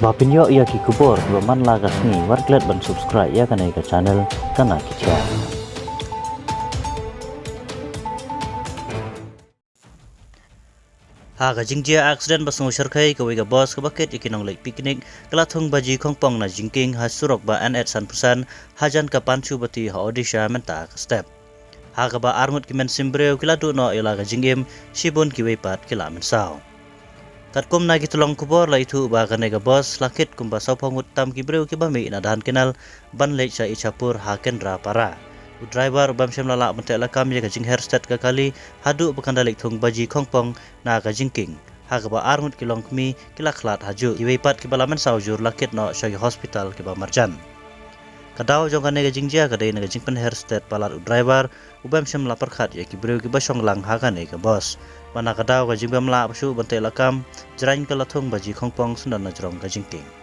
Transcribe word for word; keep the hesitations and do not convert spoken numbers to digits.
Ba pynïoh ïa ki khubor kiba man la ka sngi, wat klet ban subscribe ïa kane ka channel Kana Ki Jia. Ha ka jingjia accident ba sngew shyrkhei, kawei ka bus kaba kit ïa ki nongleit picnic ka la thung baji khongpong na jingkieng ha surok ba N H sanphew san, hajan ka Panchuvati ha Odisha mynta ka step. Ha kaba arngut ki mynsiem briew ki la duh noh ïa la ka jingim, shibun kiwei pat ki la mynsaw. Katkum na ki tyllong khubor la ithuh ba kane ka bus la kit kumba sawphew ngut tam ki briew kiba mih na Dhankhinal ban leit sha Ichhapur ha Kendrapara. U driver u bym shym la lah ban teh lakam ïa ka jingher stet ka kali haduh ba kan da leit thung baji khongpong na ka jingkieng. Ha kaba arngut ki longkmie ki la khlad hajuh. Kiwei pat kiba la mynsaw jur la kit noh sha ki hospital kiba marjan. Ka daw jong kane ka jingjia ka dei na ka jingpynher stet palat u driver u bym shym la pyrkhat ïa ki briew kiba shong lang ha kane ka bus. Bad na ka daw ka jingbym lah shuh ban teh lakam, jrang ka la thung baji khongpong syndon na jrong ka jingkieng.